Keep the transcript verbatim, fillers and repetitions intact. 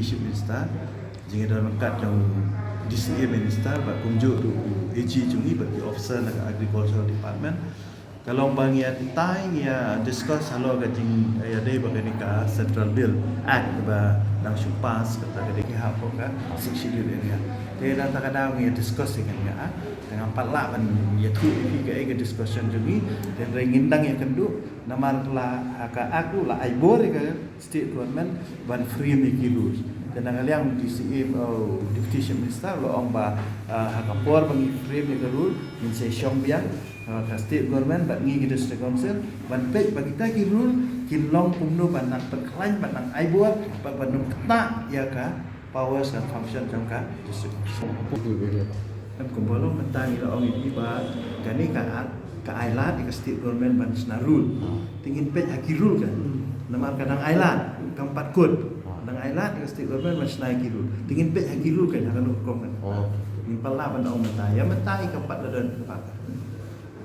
Chief Minister, jingïadon ryngkat jong DCA Minister bad kumjuh ruh u AG jong ngi bad ki officer na ka Agricultural Department. Ka long ba ngi ïa tai, ngi ïa discuss halor ka jingïadei bad kane ka Central Bill Act ba dang shu pass, kata ka dei ki hap ka Sixth Schedule area. Te na kata ka daw ngi ïa discuss ïa kane ka Act. Te ngam pat lah ban ïathuh ïa phi kaei ka discussion jong ngi. Te hynrei ngin dang ïakynduh namar la ha ka Act ruh la ai bor ïa ka State Government ban frame ïa ki rules. Te na ka liang DCA, uh, Deputy Chief Minister u la ong ba, uh, ha ka por ba ngi frame ïa ka rule, ngin sa shong biang, uh, ka State Government bad ngi ki District Council ban peit ba kita ki rule kin long kumno ban nang pynkhlaiñ, ban nang ai bor bad ban nym ktah ïa ka powers and function jong ka District Council. Em, kumba long mynta ngi la ong ïa phi ba kane ka Act ka ai lad ïa ka State Government ban shna rule. Te ngin peit ha ki rule kan. Namar ka dang ai lad, kam pat kut. Dang ai lad ïa ka State Government ban shna ïa ki rule. Te ngin peit ha ki rule kan, ha kano ka rukom kan. Ngin pat lah ban ong mynta. Ïa mynta ïa ka pat la don ka pat.